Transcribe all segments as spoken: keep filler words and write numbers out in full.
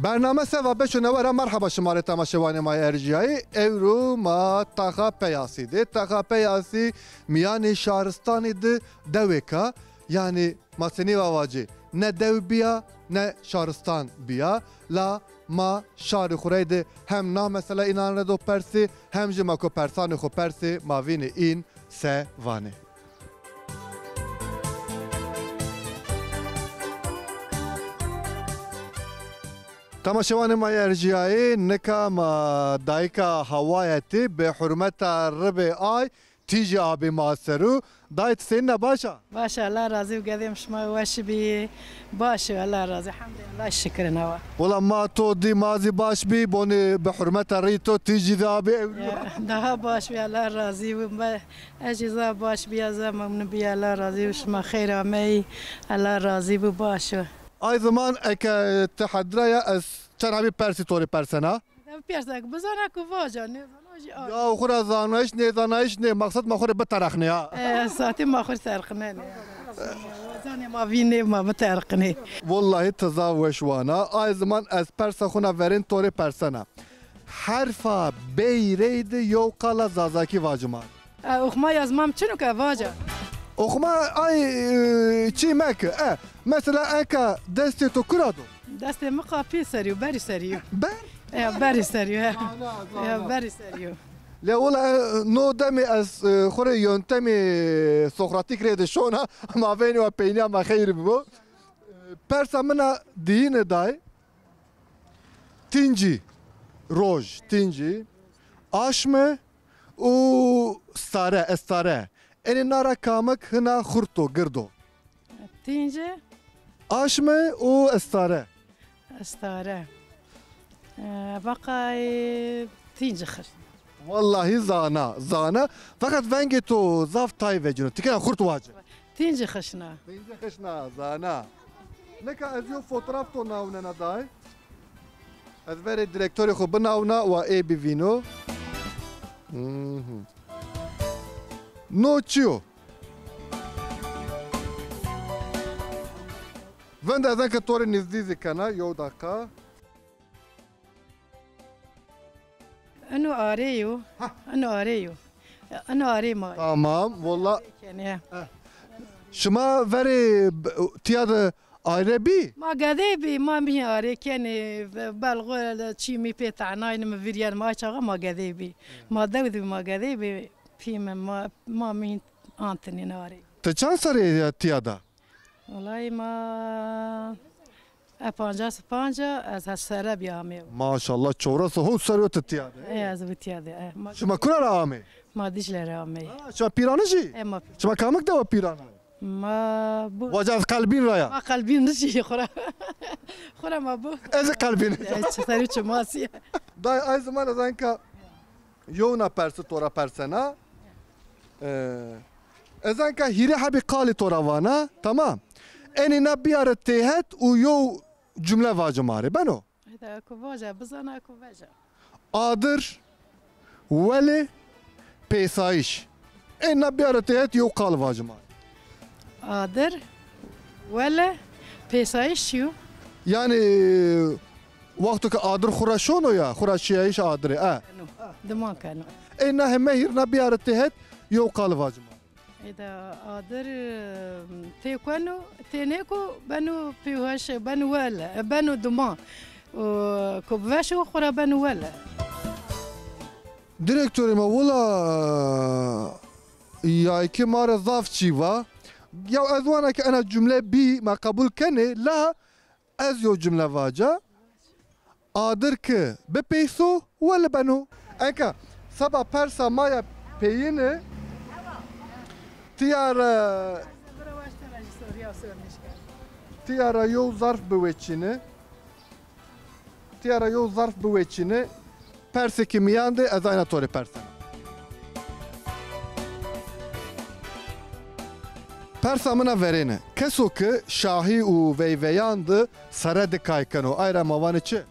Bername Seva beşo newe ra merheba şima rê temaşewanê ma yê erjîyayî. Ewro ma Taxa Peyasî de. Taxa Peyasî mîyanê şaristanî de dewêk a. Yanî ma senî va vacê, ne dew bîya ne şaristan bîya. La ma şarê xo rey de hem na mesela înan rê do persê, hem jî ma ko persanê xo persê, ma vînê în se vanê. Temaşewanê ma yê erjîyayê, nika ma dayika Hawaye tê, bi hurmeta ribê ay tîjî abê ma ser o. Dayê, ti senîn a, baş a? Baş, Allah razî û gedêm şima weş bî. Baş, Allah razî. Hemdê Allah, şikir nawa. Wela ma to dî, ma zî baş bî, bonê bi hurmeta rî to tîjî zî abê ewro. Ya, daha baş bî, Allah razî û me, ez jî za baş bîya, za memnun bîya, Allah razî û şima xeyr ameyî. Allah razî bû, baş o. Ay ziman eke ti hedra ya, ez çend hebî persî to rê persena. Ev pîyers ek bizana ku vaca, nêzana jî a. Ya xwu ra zanayîş nêzanayîş nê, maqsed ma xwu rê biterexnê ha. E, saetê ma xwu rê terqinenê. Zanê ma vînê, ma biterqinê. Wellahî ti zaf weş wana. Ay ziman ez persa xwu na verên to rê persena. Herfa beyrey de yew qala zazakî vacima. E, oxuma yazmam çin o ke vaca. Oxuma ay, e, çî meke. E, mesela eka destê to kura do? Destê mi qapî serî yo, berî serî yo. Ber? E, berî serî yo, he. Zana, zana. E, berî serî yo. Lê wela, e, no demê ez, e, xwu rê yöntemê Sokratîk rê de şona, ma veynî wa peynîya ma xeyr bibo. E, persa min a diyine day. Tîncî, roj, tîncî, aşme û stare, estare. Enê na ra kamik hina xurt o, gird o? Tîncî. Aşme û estare. Estare. E, vaqay tîncî xişn. Wellahî zana, zana. Feqet vengê to zaf tay vecîno. Ti kena xurt wace. Tîncî xişna. Tîncî xişna, zana. Nika ez yew fotoğraf to nawnena day. Ez verê direktorê xo binawna wa ê bivîno. Mhm. No çi yo? Vinde ez enka to rê nizdî zî kena, yew daqa. Eno arê yo. Ha. Eno arê yo. Eno arê ma. Tamam, wella. Kenê. Eh. Şima verê b-, tiya de arê bî? Ma gedey bî, ma mî arê kenê, belxo çî mî pê tenaynî mi vîr yenê, ma ay çaxa ma gedey bî. Ma dew de bî, ma gedey bî, pî mi, ma, ma mî antinî arê. Ti çend serrî ya tiya de? Wellahî ma, e, pancas û panc a, ez heft serre bî ameyî. Maşallah, çewres û hewt serrî yo ti tiya de. E, ez bî tiya de, e. Ma, şima kura ra ameyî? Ma Dîcle ra ameyî. Ha, şima Pîranij î? E, ma Pîranij. Şima kamik dewa Pîran a? Ma bu. Vaca ez Qelbîn ra ya. Ma Qelbînij î, xora. Xora ma bu. Ez Qelbînij. E, çi serî çi masî. Day ay ziman ez enka yewna persi to ra persena. E, ez enka hîrê hebî qalî to ra vana, tamam. Enê na biyare têhet û yew cumle vace ma rê. Beno? Hede ku vace, bizana ku veca. Adir, wele, pêsayîş. Enê na biyare têhet yew qal vace ma rê. Adir, wele, pêsayîş çi yo? Yanî, wexto ke adir xwu ra şono ya, xwu ra şiyayîş adirê, e. Keno. Diman keno. Ê na heme hîr na biyare têhet yew qal vace ma. Êda adir, e, têkeno, tênêko, beno pêweş, beno wele, beno diman. O, ko biveşo xwu ra beno wele. Direktorê ma, wela, yaykê ma rê zaf çî va. Ya ez wana ke ena cumle bî, ma qebul kenê, la ez yew cumle vaca. Adir ki bipeyso, wele beno. Eka, seba persa ma ya peyine, tiya ra, tiya ra yew zarf biweçîne. Tiya ra yew zarf biweçîne. Persêkê mîyan de ez ayna to rê persena. Persa min a verêne. Keso ke şahî û veyveyan de sere de kay keno, ay ra ma vanê çi?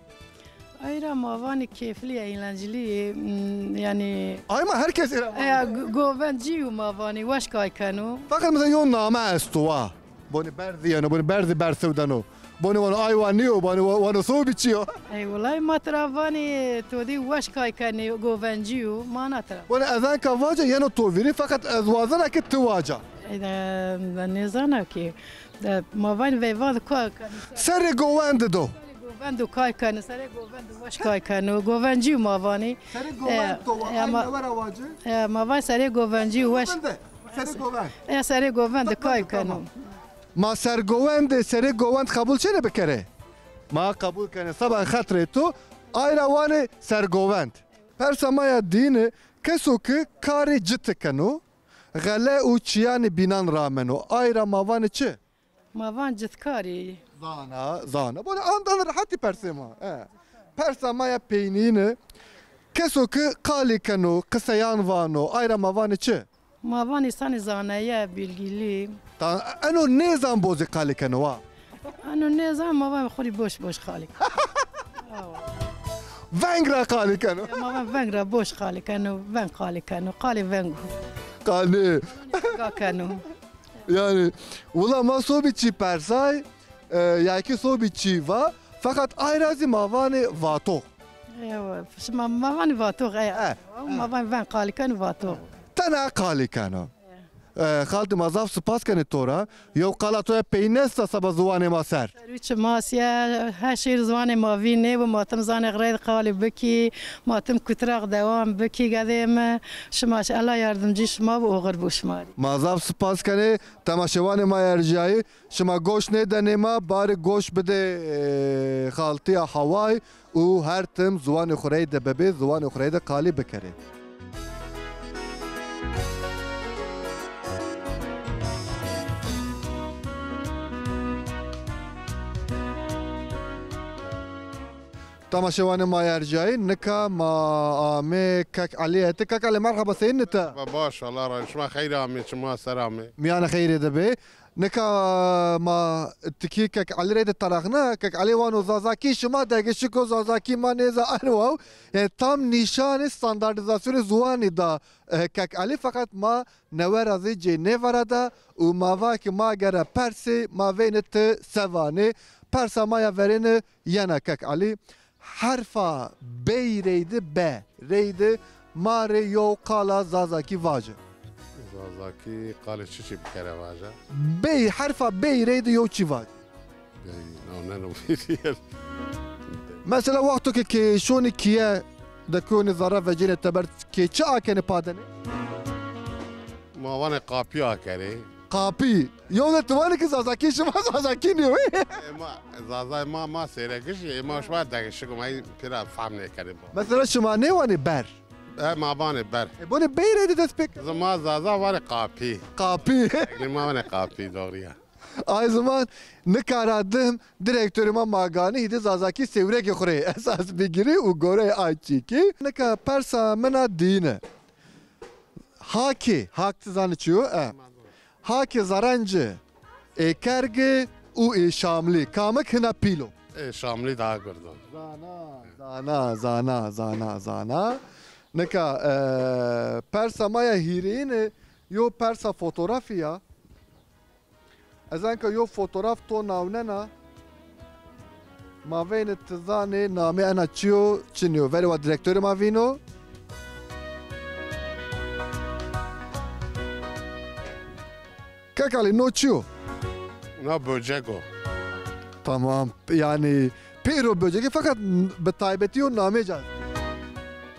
Ay ra ma vanê keyflî, eğlenceli, m, yanî. Ay ma her kes ê ra vanê. E, go-, govencî yo ma vanê, weş kay keno. Feqet mesela yew name esto wa. Bonê berzî yeno, bonê berzî bersewdeno. Bonê wano ay wa nîyo, bonê wa-, wano sobî çi yo? Ey wulay ma tira vanê to dî weş kay kenê, govencî yo, ma na tira. Bonê ez enka vaca yeno to vîrî, feqet ez wazena ke ti vaca. Ey de, de nêzana ki. De, ma vanê veyvan de kay kenê. Serê govend do. Serê govend do kay kenê, serê govend do weş kay keno. Govencî yo ma vanê. Serê govend do, e, ay ma, newe ra vaci? E, ma vanê serê govencî yo weş. Govend de, serê govend. E, serê govend de kay keno. Tamam. Ma sergovendê, serê govend qebul çênê bikerê? Ma qebul kenê, seba xetrê to, ay ra wanê sergovend. Persa ma ya dîne, keso ke karê cite keno, xele û çîyanê bînan rameno, ay ra ma vanê çi? Ma van citkarî. Zana, zana. Bonê andan rehetî persê ma. E. Persa ma ya peynîne, keso ke qalî keno, qiseyan vano, ay ra ma vanê çi? Ma van însanê zaneye, bilgilî. Ta eno nêzan bozî qalî keno wa? Eno nêzan, ma van xo rê boş boş qalî keno. Veng ra qalî keno. Ma van veng ra boş qalî keno, veng qalî keno, qalê veng o. Qalê. Ga keno. Yanî, wila ma sobî çî persay, e, ya kî sobî çî va, feqet ay ra zî ma vanê vatox. Ewa, şima ma vanê vatox, e. E, ma vanê veng qalî keno vatox. Tena qalî keno. E, xaltê ma zaf sipas kenê to ra. Yew qala to ya peynî esta seba ziwanê ma ser? Serwî çimas ya, her şêr ziwanê ma vînê û ma tim zanê xireyde qalî bikî, ma tim kutiraq dewam bikî gedê mi. Şima, Allah yardımcı şima bo, oxir bo şima rê. Ma zaf sipas kenê temaşewanê ma erjîyayî. Şima goş nêdenê ma, barê goş bidê, e, xaltîya Haway û her tim ziwanê xo reyde bibê, ziwanê xo reyde qalî bikerê. Temaşewanê ma erjîyayî, nika ma amê Kek Elî hetê. Kek Elî, merheba, seyîn ita? Baş, Allah razı, şima xeyr amê, şima ser amê. Mîyanê xeyrê de bê. Nika ma tikî Kek Elî reyde taraxna, Kek Elî wano Zazakî şima degişik o, Zazakî ma nêza, eno waw. Yanî tam nîşanê standardîzasyonê ziwanî da, e, Kek Elî, feqet ma newe ra zî cê nêverada û ma va ki ma gere persê, ma veynê ti se vanê. Persa ma ya verêne yena Kek Elî. Herfa bey reyde, be reyde ma rê yew qala Zazakî vace. Zazakî qalê çiçî bikere vace? Bey, herfa bey reyde yew çî vace. Bey, no, neno vîrî. Mesela wexto ke, ke şonî kîye de konî zerre vecênê teber, ke çi akenê padenê? Ma vanê qapî akerê. Qapî. Yew de ti vanê ki Zazakî şima Zazakî nîyo. E, ma, Zazay ma, ma sêregiş ê, ma şima degişik o, ma pêra fehm nêkenê. Mesela şima nêwanê ber? E, ma vanê ber. E, bonê bey reyde dest pê ke? Zima Zaza vanê qapî. Qapî. Yanî ma vanê qapî, doğru ya. Ay ziman, nika ra dim, direktorê ma Magani hîdê Zazakî sêwregê xo rê esas bigirî û goreyê ay çîkî. Nika persa min a dîne. Hakê, hak ti zanî çi yo? E. Hakê Zerenci, ê Kergi û ê Şamlî. Kamik hina pîl o? Ê Şamlî daha gird o. Zana, zana, zana, zana, zana. Nika, e, persa ma ya hîrêyine yo persa fotografî ya. Ez enka yo fotograf to nawnena. Ma veynê ti zanê namê ena çi yo, çi nîyo. Verê wa direktorê ma vîno. Kek Elî, no çi yo? Na böcek o. Tamam. Yanî pêro böcekî, feqet bi taybetî yo namê ca.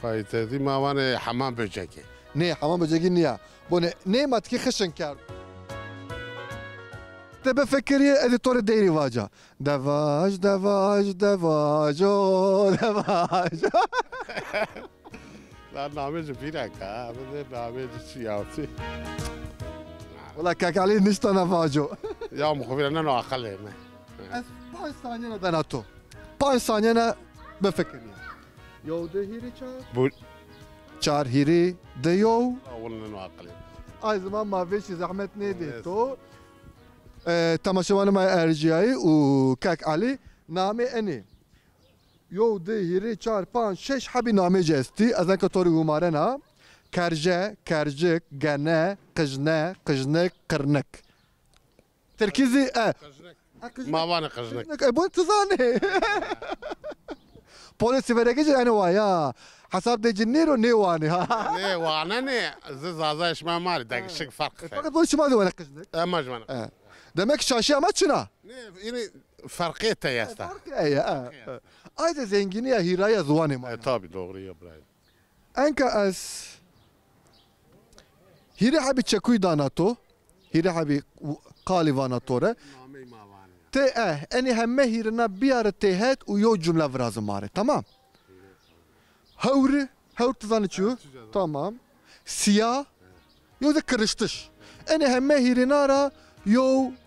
Taybetî ma vanê hema böcekî. Nê, hema böcekî nîya. Bonê, nê ma tikî xişin kerd. Ti bifikirî, ez ê to rê deyrî vaca. De vaj, de vaj, de vajo, de vajo. La namê ci bîrek a, bide namê ci çi ya. Wela Kek Elî niştena vaco. Ya mi xo vîra neno aqilê mi. Ez panc saniyena dena to. Panc saniyena bifikirî. Yew, di, hîrî, çar. Bu çar, hîrî, di, yew. Awil neno aqilê. Ay ziman ma vêşî, zehmet nêdê to. E, temaşewanê ma erjîyayî û Kek Elî namê enê. Yew, di, hîrê, çar, panc, şeş hebî namê ci estî. Ez enka to rê humarena. Kerje, kercik, gene, qijne, qijnik, qirnik. Tirkî zî e. Qijnik. E, qijnik. Ma vanê qijnik. Qijnik, e, bon ti zanê. Polê Sêwregê ci enê wa ya. Hesab de ci nêro nêwanê. Nê, wanenê, zi Zazayê şima ma rê degişik ferq. E, feqet bon şima de wanê qijnik. E, ma jî wanê. E. Demek şaşîya ma çin a. Nê, înî ferqê tey esta. Ferqê ey, e, e. Ay de zengînîya hîraya ziwanê ma. E, tabî, doğru ya, bravo. Enka ez hîrê hebî çekuyî dana to, hîrê hebî qalî vana to rê. Nameyê ma vanê. Tê, e, enê heme hîrêna biyare têhet û yew cumle viraze ma rê. Tamam. Hewri, hewr ti zanî çi yo? Tamam. Sîya, yew de kiriştiş. Enê heme hîrêna ra yew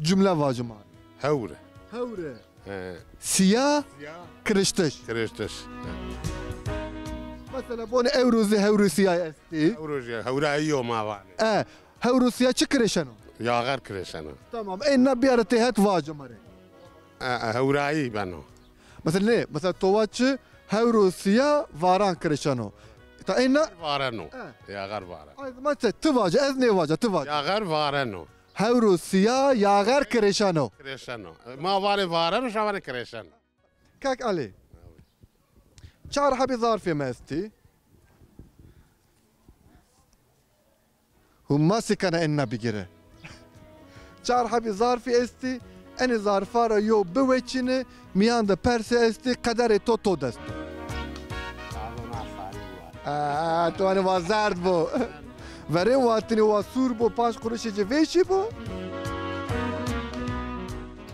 cumle vace ma rê. Hewri. Hewri. He. Sîya, sîya, kiriştiş. Kiriştiş. Mesela bonê ewro zî hewrê sîya estî. Ewro zî hewrayî yo ma vanê. E, hewrê sîya çi kirişeno? Yaxer kirişeno. Tamam. Ey na biyare têhet vace ma rê. E, e, hewrayî beno. Mesela nê, mesela to va çi, hewrê sîya varan kirişeno. Ta ey na? Vareno. E. Yaxer vareno. Ay zaman çi, ti vace, ez nêvaca, ti vace. Yaxer vareno. Hewrê sîya yaxer kirişeno. Kirişeno. Ma vanê vareno, şima vanê kirişeno. Kak Elî. Çar hebî zarfê mi estî. Hûn ma sî kena enna bigire. Çar hebî zarfî estî. Enê zarfa ra yew biweçîne, mîyan de persê estî, qederê to to dest o. Aa, to enê wa zerd bo. Verên watinê wa sûr bo, panc quruşê ci vêşî bo.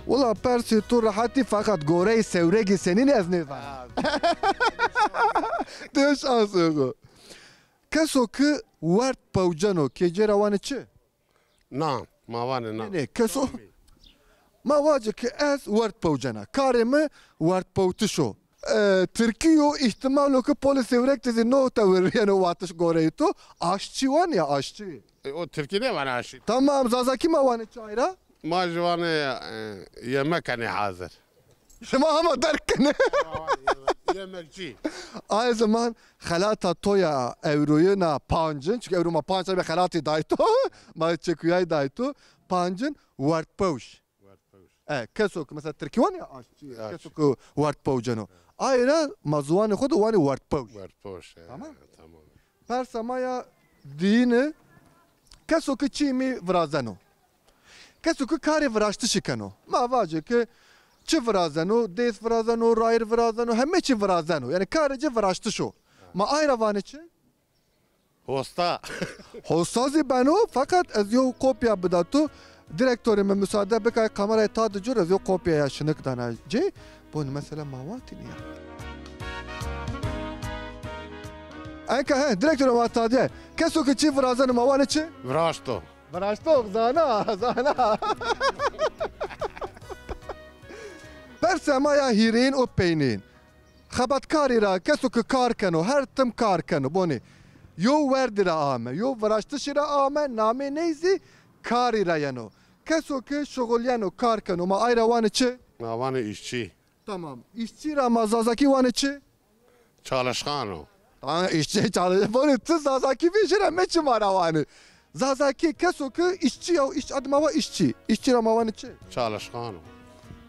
Wila persê to rehetî, feqet goreyê Sêwregî senîn ez nêzana. Ti şansê xo. Keso ki werd pewceno, kê cê ra vanê çi? Na, ma vanê na. Nê, nê, keso, ma vace ki ez werd pewcena. Karê mi werdpewtiş o. E, tirkî yo, îhtimal o ki polê Sêwreg de zî no tewir yeno watiş goreyê to. Aşçî wanê ya, aşçî. E, o tirkî nêvanê aşçî. Tamam, zazakî ma vanê çi ay ra? Ma jî vanê, e, yemek kenê hazir. Şima hema derg kenê. Yemekçi. Ay zaman xelata to ya ewroyê na pancin, çunke ewro ma panc hebî xelatî day to, ma çekuyay day to, pancin werdpewş. Werdpewş. E, keso ki mesela tirkî wanê ya aşçî, aşçî, keso ki werdpewceno. Ay ra ma ziwanê xo de wanê werdpewş. Werdpewş, e, tamam. Tamam. Persa ma ya diyine, keso ki çî mi virazeno. Keso ki karê viraştişî keno. Ma vace ki çi virazeno, dês virazeno, rayir virazeno, heme çî virazeno. Yanî karê ci viraştiş o. Ma ay ra vanê çi? Hosta. Hosta zî beno, feqet ez yew kopya bida tu. Direktorê mi musade bikay kamerayê ta di cur, ez yew kopya ya şinik dana cê. Bonî mesela ma watinî ya. Enka he, direktorê ma tadîye. Keso ki çî virazeno ma wanê çi? Viraşto. Viraştox, zana, zana. Persa ma ya hîrêyin û peynîyin. Xebatkarî ra, keso ki kar keno, her tim kar keno, bonê. Yew werdî ra ame, yew viraştişî ra ame, namê ney zî karî ra yeno. Keso ki şuxul yeno, kar keno, ma ay ra wanê çi? Ma vanê îşçî. Tamam. Îşçî ra ma zazakî wanê çi? Çalışkan o. Tamam, îşçî çalış-, bonê ti zazakî vejî ra, me çi ma ra wanê. Zazakî keso ki îşçî ya, îşçî, adi ma va îşçî. Îşçî ra ma wanê çi? Çalışkan o.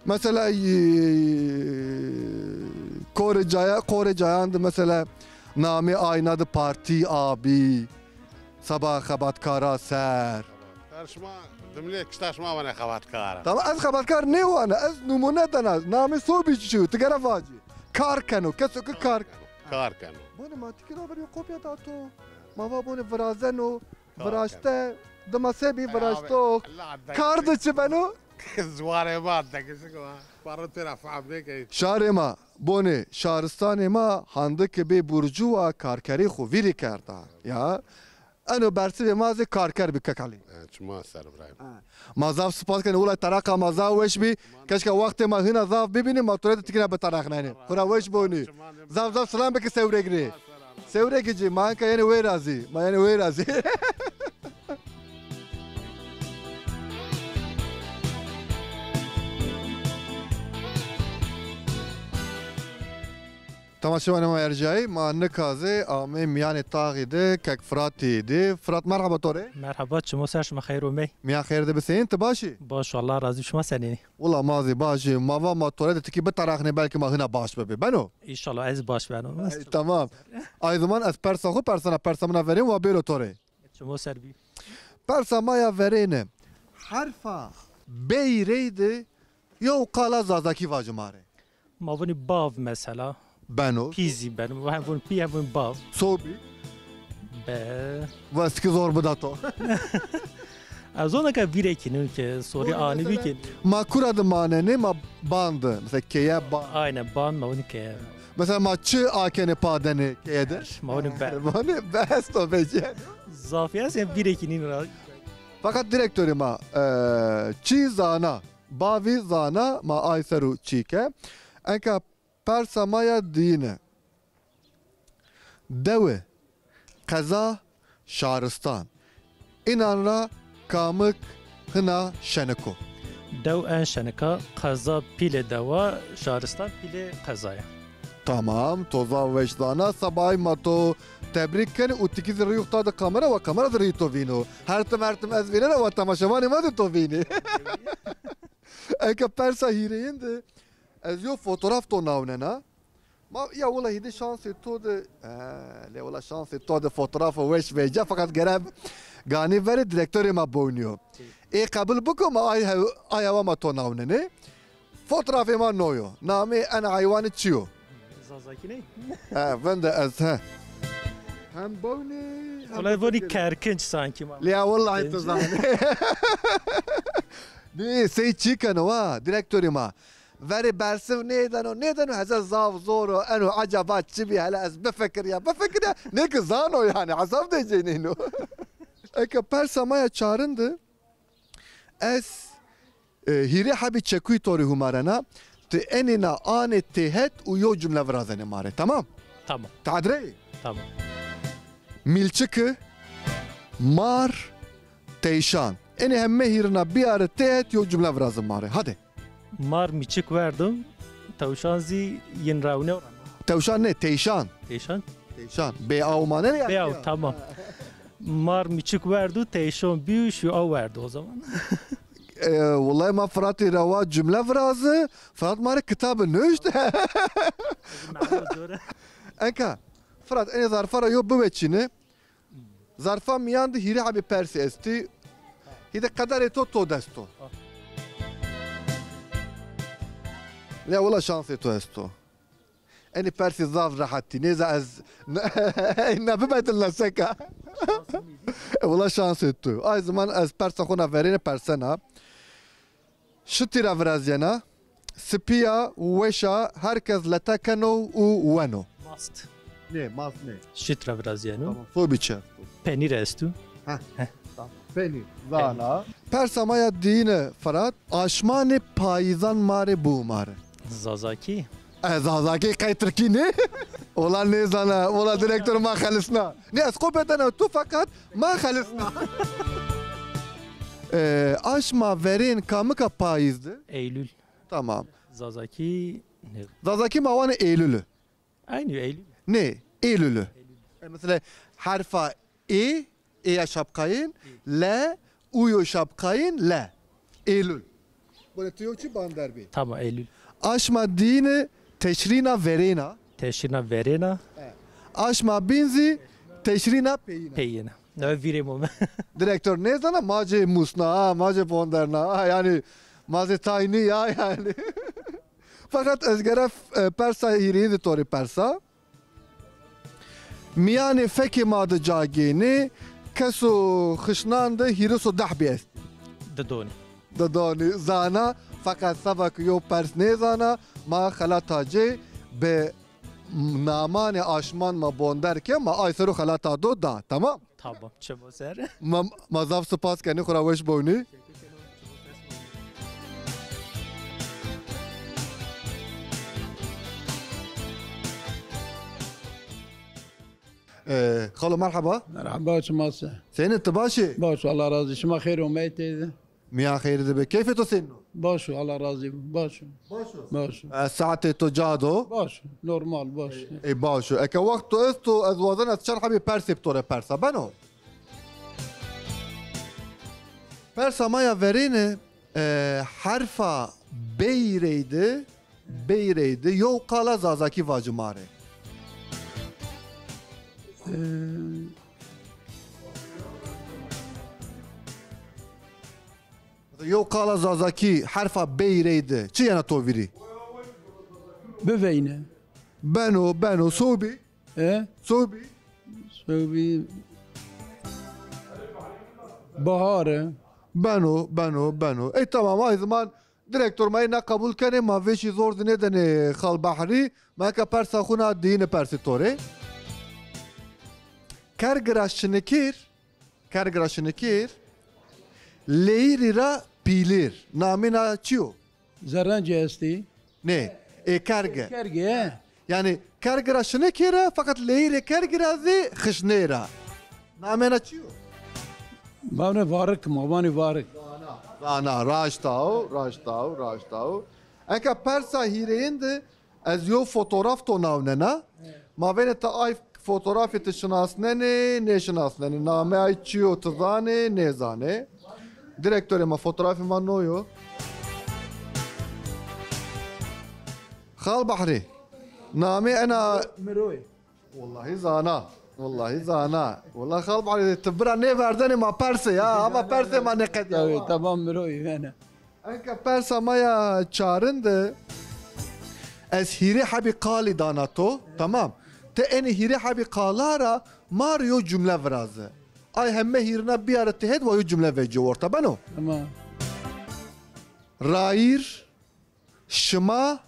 Mesela, e, korê caya-, korê cayan de mesela namê ayna de partî abî. Seba xebatkara ser. Her şima dimlê kişta şima vanê xebatkar. Tamam, ez xebatkar nêwana, ez numune dana, namê sobî çi yo, ti gere vacî. Kar keno, keso ki kar. Kar keno. Bonê ma tikî ra ver yew kopya da to. Ma va bonê virazeno, viraşte, dima se bî viraştox. Kar de çi beno? Ziwanê ma degişik va. Paro têra fehm nêkey. Şarê ma, bonê, şaristanê ma handikê bê burcu wa karkerê xo vîrî kerda. Ya. Eno bersivê ma zî karker bî, Kek Elî. E, çima ser, Îbrahîm. Ha. Ma zaf spas kenê, wulay teraqa ma zaf weş bî. Keşke wextê ma hina zaf bibînî, ma to rê de tikîna bitereqnenê. Xwu ra weş bonî. Zaf zaf silam bike Sêwreg rê. Sêwregî ci, ma enka yenê wêra zî. Ma yenê wêra zî. Temaşevanê ma erjayî, ma nika zî amê mîyanê taxî de kek Firatî dî. Firat, merheba to rê. Merheba, çimo ser, şima xeyr omey. Mîyan xeyr de bi, seyîn, ti baş î? Baş, Allah razî, şima senîn î? Wila ma zî baş î. Ma va ma to rê de tikî bitereqnê, belkî ma hina baş bibî. Beno? Înşallah ez baş beno. Ey, tamam. Ay ziman ez persa xo persena, persa min a verên wa bêro to rê. Çimo ser bî. Persa ma ya verêne. Herfa bey reyde yew qala zazakî vaci ma rê. Ma vûnî bav mesela. Beno. Pî zî beno. Hem vûn pî hem vûn bav. Sobî. Be. Vestikî zor bida to. Ez ona ke vîrekî nîn ke sorî anî bî ki. Ma kura de manenê, ma ban de. Mesela keye ban. Aynen, ban ma vûnî keye. Mesela ma çi akenê padenê keye de? Ma vûnî be. Ma vûnî be, esto vecî. Zafî ez, yen vîrekî nîn ra. Fakat direktorê ma, e, çî zana, bavî zana, ma ay ser o çî ke. Enka persa ma ya diyine. Dewi, qeza, şaristan. Înan ra kamik hina şenik o? Dew en şenik a, qeza pîlê dewa, şaristan pîlê qeza ya. Tamam, to zaf weş zana, sebay ma to tebrîk kenê û tikî zî rîyux ta de kamera wa, kamera zî rîyê to vîno. Her tim her tim ez vînena wa temaşevanê ma zî to vînê. Eke persa hîrêyin de ez yo fotoğraf to nawnena. Ma ya wila hîdê şansê to de, e, lê wila şansê to de fotoğrafo weş vêca, fakat gere ganî verê direktorê ma bownîyo. Ê qebul biko, ma ay hew-, ay hewa ma to nawnenê. Fotoğrafê ma no yo. Namê en heywanî çi yo? Zazakî ney? He, vinde ez, he. Hem bownî, hem... Wila vûnî kerkinc sanki ma. Ya wila ti zanî. Nê, sey çi keno wa, direktorê ma. Verê bersiv nêdeno, nêdeno, heze zaf zor o, eno ecaba çi bî, hele ez bifikirîya, bifikirîya, nê ki zano yanî, hesab de cênîno. Eke persa ma ya çarin de, ez, e, hîrê hebî çekuyî to rê humarena, ti enîna anê têhet û yo cumle virazenê ma rê, tamam? Tamam. Ti hedre yî? Tamam. Mîlçiki, mar, teyşan. Enê heme hîrina bîyare têhet, yo cumle viraze ma rê. Hadi. Mar mîçik werdo, tewşan zî yin rewnê. Tewşan ne, teyşan. Teyşan? Teyşan. Bê aw manenê ya. Bê aw, tamam. Mar mîçik werdo, teyşan bîyo, şîyo aw werdo o zaman. E, wulay ma Firatî ra wa cumle viraze, Firat ma rê kitabe nuşt. Enka, Firat, enê zarfa ra yo biweçîne. Zarfa mîyan de hîrê hebî persî estî. Hîdê qederê to, to dest o. Ha. Ya wila şansê to esto. Enî persî zaf rehetî. Nêza ez na bibedilna seka. Wila şansê to. Ay ziman ez persa xo na verêne persena. Şitî ra virazyena, sipî ya, weş a, her kes lete keno û weno. Mast. Nê, mast nê. Şit ra virazyeno. Tamam, sobî çi esto? Penîr esto. Heh. Heh. Tamam. Penîr, zana. Persa ma ya diyine Firat, aşmanê payîzan ma rê biwimare. Zazakî. E, Zazakî, qey Tirkî nê? Ola nêzana, ola direktor ma xelisna. Nê, ez qopetena tu, feqet ma xelisna. E, aşma verên kamika payîz de? Eylül. Tamam. Zazakî ne? Zazakî ma wanê Eylülü. Aynı Eylül. Nê, Eylülü. E, mesela herfa Ê, ê ya şapkayên, L, û yo şapkayên, L. Eylül. Böyle tu yo çi bander bî. Tamam, Eylül. Aşma dîne teşrîna verêna. Teşrîna verêna. E. Aşma bîn zî teşrîna peyîna. Peyîna. Ne vîrê mo me. Direktor nêzana, ma cê musna, ha, ma cê bonderna, ha, yanî ma zê taynî ya, yanî. Feqet ez gere, e, persa hîrêyî de to rê persa. Mîyanê fekê ma de ca gênê, keso xişnan de hîris û deh bî estî. Didonî. Didonî, zana, feqet seba ke yo pers nêzana, ma xelata cê bi namanê aşman ma bonder ke, ma ay ser o xelata do da, tamam? Tamam, çimo ser. Ma, ma zaf sipas kenî, xwu ra weş bonî. E, xalo merheba. Merheba, çima se? Senî, ti baş î? Baş, Allah razî. Şima xeyr omey teyze. Mîyan xeyrî de be. Keyfê to senîn o? Baş o, Allah razî bo. Baş o. Baş o. Baş o. E, saetê to ca do? Baş o. Normal, baş o. E, baş o. Eke wext to esto, ez wazena ez çend hebî persê bi to re persa. Beno? Persa ma ya verêne, e, herfa bey reyde, bey reyde, yew qala zazakî vaci ma rê. E, Yew qala zazakî herfa bey reyde çi yena to vîrî? Biveyne. Beno, beno. Sobî? E? Sobî? Sobî. Bahar e. Beno, beno, beno. Ey tamam, ay zaman direktor ma ê na qebul kenê, ma vêşî zor zî nêdenê Xal Behrî. Ma eka persa xwu na diyine persê to rê. Kergira şinikir. Kergira şinikir, leyirî ra pîlîr. Namê na çi yo? Zerrencî estî. Nê, ê kerge. Kerge, he. Yanî kergira şinikir e, feqet leyirê kergira zî xişnêr a. Namê na çi yo? Vanê varik, ma vanê varik. Zana, zana, raşt a o, raşt a o, raşt a o. Eka persa hîrêyin de Ez yew fotograf to nawnena. Ma vêne ti ay fotografî ti şinasnenê, nêşinasnenê. Namê ay çi yo ti zanê, nêzanê. Direktorê ma, fotografê ma no yo. Xal Behrî. Namê ena Miroy. Wellahî zana. Wellahî zana. Wellahî Xal Behrî, ti bira nêverdenê ma persê ya. Ama persê ma nêqedîya. Tabii, tamam Miroy, vêne. Enka persa ma ya çarin de ez hîrê hebî qalî dana to, tamam. Ti enê hîrê hebî qala ra ma rê yo cumle viraze. Ay heme hîrina biyare ti het wa yo cumle vecîyo orta, beno? Tamam. Rayîr, şima,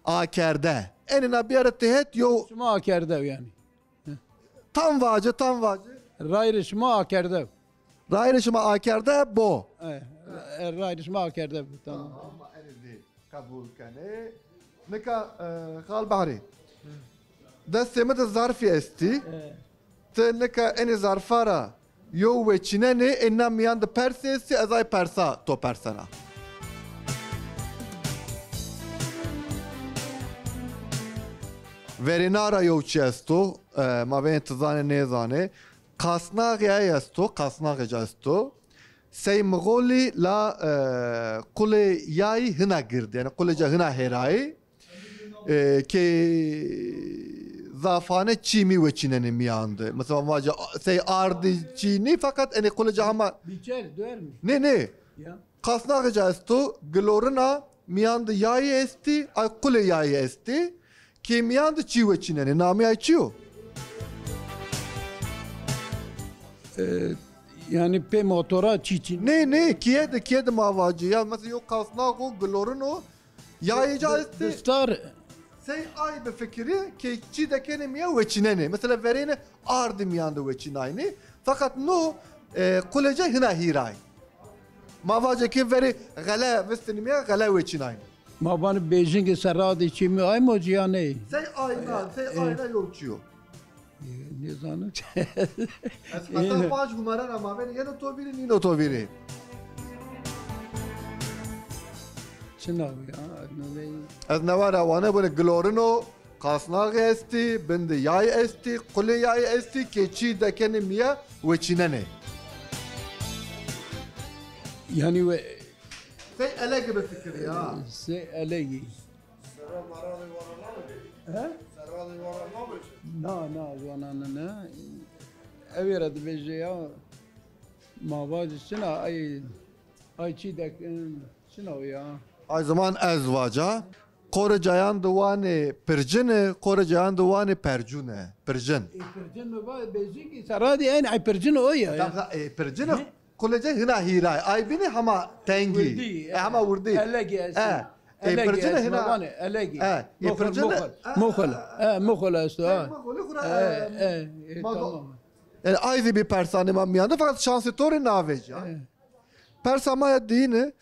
akerde. Enê na biyare ti het yo. Şima akerde yanî. Tam vace, tam vace. Rayîrê şima akerde. Rayîrê şima akerde bo. E, e, rayîrê şima akerde bo, tamam. Tamam, ma enê zî qebul kenê. Nika, e, Xal Behrî. Destê mi de zarfî estî. E. Ti nika enê zarfa ra yew weçînenê, ê na mîyan de persê estî, ez ay persa to persena. Verêna ra yew çî esto, e, ma vênê ti zanê nêzanê. Qasnaxê ay esto, qasnaxê ca esto. Sey mixolî la, e, qulê yayî hina gird, yanî qulê ca hina hêrayî. E, ke zafane çî mî weçînenê mîyan de. Mesela vaca sey ardî çî nî, feqet enê qulê ca hema. Biçer, duer mi? Nê, nê. Ya. Qasnaxê ca esto, gilorina mîyan de yayî estî, ay qulê yayî estî, kê mîyan de çî weçînenê. Namê ay çi yo? E, yanî pê motora çî çî? Nê, nê, kîye de, kîye de ma vacî. Ya mesela yo qasnax o, gilorin o, yayî ca estî. Distar. Sey ay bifikirî ke çî dekenê mîya weçînenê. Mesela verêne ardî mîyan de weçînaynî. Feqet no, e, qulê ca hina hîray. Ma vacê ke verê xele vistinî mîya, xele weçînaynî. Ma vanê bêjingê serradê çî mî ay mo ci ya ney? Sey ayna, sey ayna yew çî yo. E, nêzano. Ez heta panc humerena ma vênê, yeno to vîrî, nîno to vîrî. Çina ya, ez newey. Ez newe ra wane, bune gilorin o, qasnaxî estî, bin de yay estî, qulê yayî estî, ke çî dekenê mîye, weçînenê. Yanî we. Sey elegî bifikirî ya. Sey elegî. Serra mara de vana nabêje. He? Serra de vana nabêje. Na, na, vana ne, ne. Ewê ra dibêje ya. Ma vacî çina, ay, ay çî dek, çina o ya. Ay zaman ez vaca. Qore cayan de wanê pircine, qore cayan de wanê percune. Pircin. E, pircin mi va, bêjingî serra de en, ay pircin o ya, ya. Tamam, e, pircine. Ne? Qulê ca hina hîray. Ay bînî hema tengî. Wirdî, e, hema wirdî. Elegî estî. E, e, elegî pircine estî, hina. Ma vanê, elegî. E, e, moxol, pircine, moxol. E, moxol esto, ha. Moxolî xura, e, e, e, tamam. Yanî ay zî bî persanê ma mîyan de, feqet şansê to rê navêca. E. Persa ma ya diyine,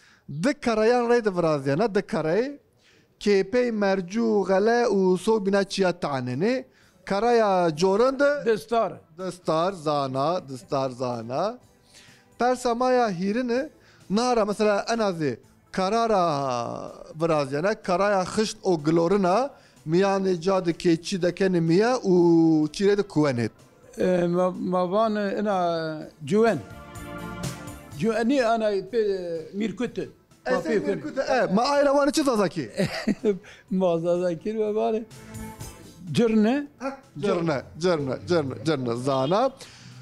di karayan reyde virazîyena, di karayî. Kê pey mercû, xele û sobîna çîya tanenê. Karaya corin de. Distar. Distar zana, distar zana. Persa ma ya hîrine, Na ra mesela ena zî karara virazîyena, karaya xişt û gilorina mîyanê ca de kê çî dekenê mîye û çî rê de kuwenê. E, ma, ma vanê ina cuwen. Cuwenî ana pê mîrkut. Ma pê kir. Mîrkut, e, ma ay ra vanê çi zazakî? Ma zazakî ve vanê. Cirne. Cirne, cirne, cirne, cirne zana.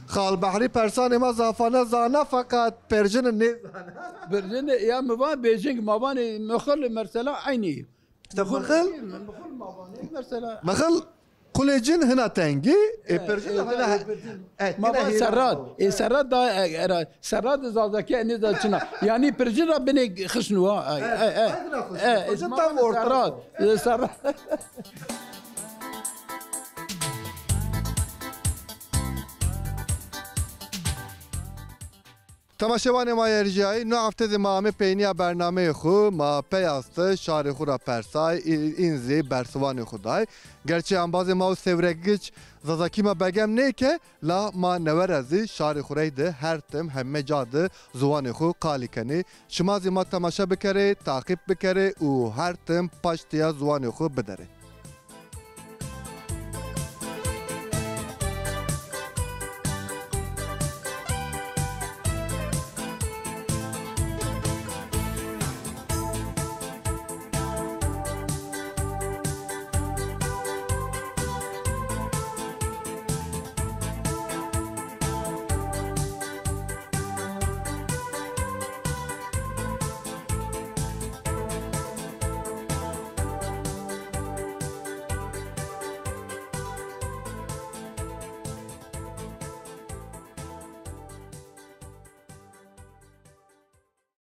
Xal Behrî persanê ma zafane zana, feqet percine nêzana. Percine ya mi va bêjing, ma vanê mixil mesela eynî. Îşte mixil. Mixil ma vanê mesela. Mixil qulê cin hina tengî, e, e, percine e, hina e, e, ma hina va hêra serrat. E, serrat da, e, era, serrat zazakî nêza çina. Yanî percine ra binê xişn wa. E, e, e. Percine tam orta. Serrat. E, serrat. Temaşevanê ma yerjîyayî, no hefte zî ma amê peynîya bernameyê xwu, ma pey astê şarê xwu ra persay, î-, în zî bersivanê xwu day. Gerçî embazê ma û sewregiç zazakî ma begem nêke, la ma newe ra zî şarê xwu reyde her tim heme ca de ziwanê xwu qalî kenê. Şima zî ma temaşe bikerê, taqîb bikerê û her tim paştîya ziwanê xwu biderê.